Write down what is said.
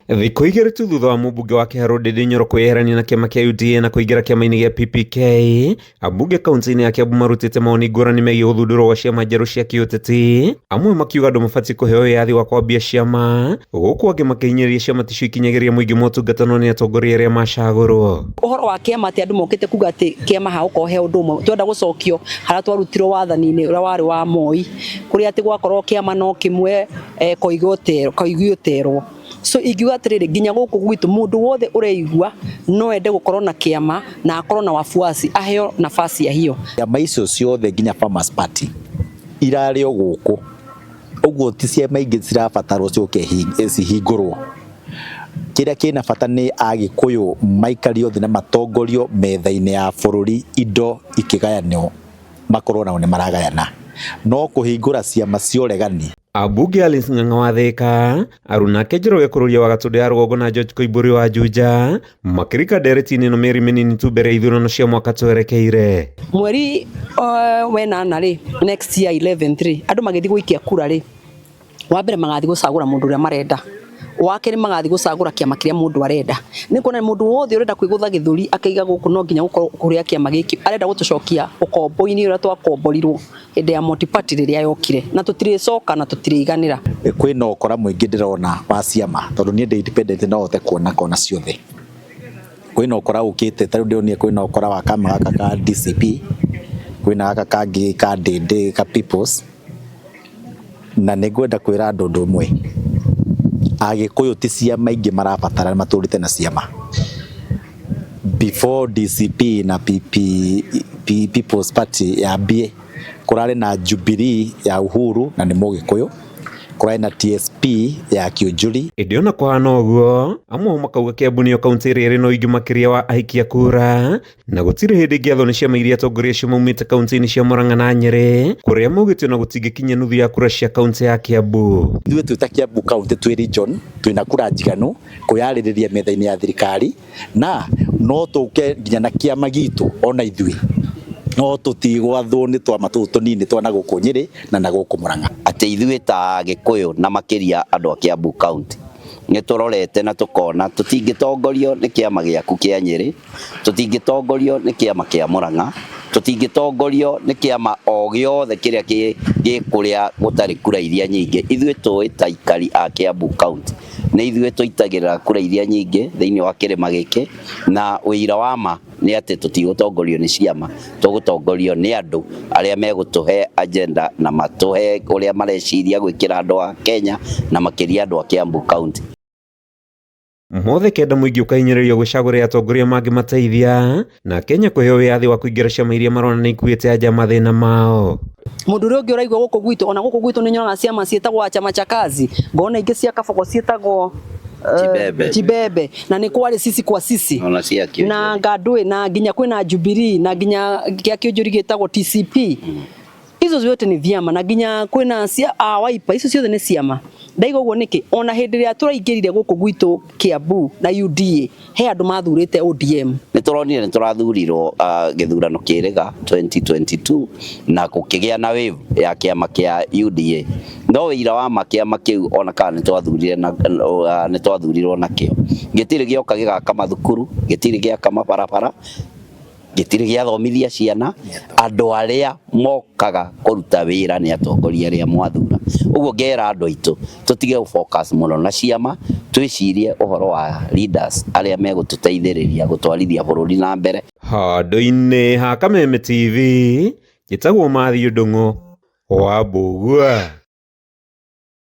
Thikũ 2 tu thutha wa mũmbunge wa Kĩharũ Ndindi Nyoro kwĩyeherania na kĩama kĩa UDA na kũingĩra kĩama-inĩ gĩa PPK, ambunge kaunti-inĩ ya Kiambu marutĩte mawoni ngũrani megiĩ gũthundũrwo gwa ciama njerũ cia kĩũteti, amwe makiuga andũ mabatiĩ kũheo wĩyathi wa kwambia ciama, gũkũ angĩ makĩhinyĩrĩria ciama ticio ikinyagĩria mũingĩ motungata no nĩ atongoria arĩa macagũrwo. Ũhoro wa kĩama atĩ andũ mokĩte kuga atĩ kĩama hagũkorwo he ũndũ ũmwe twenda gũcokio harĩa twarutirwo wathani-inĩ ũrĩa warĩ wa Moi, kũrĩa atĩ gwakorwo kĩama no kĩmwe koigi ũterwo. So ingiuga atĩrĩrĩ, nginya gũkũ gwitũ mũndũ wothe ũreigua no ende gũkorwo na kĩama na akorwo na wafuasi aheo nafasi ya hiyo. Ciama icio ciothe nginya Farmers Party irarĩ o gũkũ, ũguo ti ciama ingĩ cirabatarwo ciũke cihingũrwo. Kĩrĩa kĩna bata nĩ Agĩkũyũ maikario thĩ na matongorio metha-inĩ ya bũrũri indo ikĩgayanwo makorwo nao nĩ maragayana, no kũhingũra ciama cia ũregani. Ambunge Alice Ng'ang'a wa Thika, Arunake Njoroge Kururia wa Gatũndũ ya Rũgongo na George Koimbũri wa Juja makĩrika ndereti-inĩ ĩno mĩeri mĩnini tu mbere ya ithurano cia mwaka twerekeire. Mweri wenana rĩ, next year 11 rĩ, andũ magĩthiĩ gũikia kura rĩ, wa mbere magathiĩ gũcagũra mũndũ ũrĩa marenda, wa kerĩ magathiĩ gũcagũra kĩama kĩrĩa mũndũ arenda. Nĩ kuona mũndũ wothe ũrenda kwĩgũtha gĩthũri akĩiga gũkũ no nginya gũkorwo kũrĩa kĩama gĩkĩ, arenda gũtũcokia ũkombo-inĩ ũrĩa twakomborirwo hĩndĩ ya multi-party rĩrĩa yokire, na tũtirĩcoka na tũtirĩiganĩra. Kwĩna ũkora mũingĩ ndĩrona wa ciama tondũ niĩ ndĩ independent no hote kuona kona ciothe. Kwĩna ũkora ũkĩte ta rĩu ndĩronire kwĩna ũkora wa kama gaka ka DCP, kwĩna gaka kangĩ ka Ndĩndĩ ka Peoples, na nĩ ngwenda kwĩra andũ ũndũ ũmwe, Agĩkũyũ ti ciama ingĩ marabatara matũrĩte na ciama. Before DCP na PP, People's Party yambie, kũrarĩ na Jubilee ya Uhuru na nĩ Mũgĩkũyũ, kũrarĩ na TSP ya Kiunjuri. Ĩndĩ ona kũhana ũguo, amwe ao makauga Kiambu nĩyo kaunti ĩrĩa ĩrĩ na ũingĩ makĩria wa aikia kura na gũtirĩ hĩndĩ ĩngĩathwo nĩ ciama iria atongoria acio maumĩte kaunti-inĩ cia Murang'a na Nyĩrĩ, kũrĩa maugĩte ona gũtingĩkinya nuthu ya kura cia kaunti ya Kiambu. Ithuĩ twĩ ta Kiambu kaunti twĩ region twĩna kura njiganu kwĩyarĩrĩria metha-inĩ ya thirikari na no tũke nginya na kĩama gitũ ona ithuĩ no tũtigwathwo nĩ twama tũtũ tũnini twa na gũkũ Nyĩrĩ na na gũkũ Murang'a. Atĩ ithuĩ ta Agĩkũyũ na makĩria andũ a Kiambu kaunti nĩ tũrorete na tũkona tũtingĩtongorio nĩ kĩama gĩaku kĩa Nyĩrĩ, tũtingĩtongorio nĩ kĩama kĩa Murang'a, tũtingĩtongorio nĩ kĩama o gĩothe kĩrĩa gĩ kũrĩa gũtarĩ kura iria nyingĩ. Ithuĩ tũĩ ta aikari a Kiambu kaunti nĩ ithuĩ tũitagĩrĩra kura iria nyingĩ thĩinĩ wa kĩrĩma gĩkĩ, na ũira wa ma nĩ atĩ tũtigũtongorio nĩ ciama, tũgũtongorio nĩ andũ arĩa megũtũhe agenda na matũhe ũrĩa mareciria gwĩkĩra andũ a Kenya na makĩria andũ a Kiambu kaunti. Mothe kenda mũingĩ ũkahinyĩrĩrio gwĩcagũrĩra atongoria mangĩmateithia na Kenya kũheo wĩyathi wa kũingĩra ciama iria marona nĩ ikuĩte anja mathĩna mao. Mũndũ ũrĩa ũngĩ ũraigua gũkũ gwitũ, ona gũkũ gwitũ nĩ nyonaga ciama ciĩtagwo chama cha kazi, ngona ingĩ cia kabogo ciĩtagwo Chibebe. Chibebe, na nĩ kwarĩ sisi kwa sisi Ona cia Kĩũnjũri. na ngandũĩ na nginya kwĩna Jubilee na nginya kĩa Kĩũnjũri gĩtagwo TCP. Hizo zote ni vyama na nginya kwĩna cia Wiper, icio ciothe nĩ ciama. Ndaiga ũguo nĩkĩ, ona hĩndĩ ĩrĩa tũraingĩrire gũkũ gwitũ Kiambu na UDA, he andũ mathurĩte ODM. Nĩ tũronire nĩ tũrathurirwo gĩthurano kĩrĩga 2022 na gũkĩgĩa na wave ya kĩama kĩa UDA, no ũira wa ma kĩama kĩu ona kana nĩ twathurire na nĩ twathurirwo nakĩo, gĩtirĩ gĩoka gĩgaka mathukuru, gĩtirĩ gĩaka mabarabara, gĩtirĩ gĩathomithia ciana. Andũ arĩa mokaga kũruta wĩra nĩ atongoria arĩa mwathura. Ũguo ngera andũ aitũ tũtige gũ focus mũno na ciama, twĩcirie ũhoro wa leaders arĩa megũtũteithĩrĩria gũtwarithia bũrũri na mbere. Handũ-inĩ ha Kameme TV, njĩtagwo Matthew Ndung'u wa Mbũgua.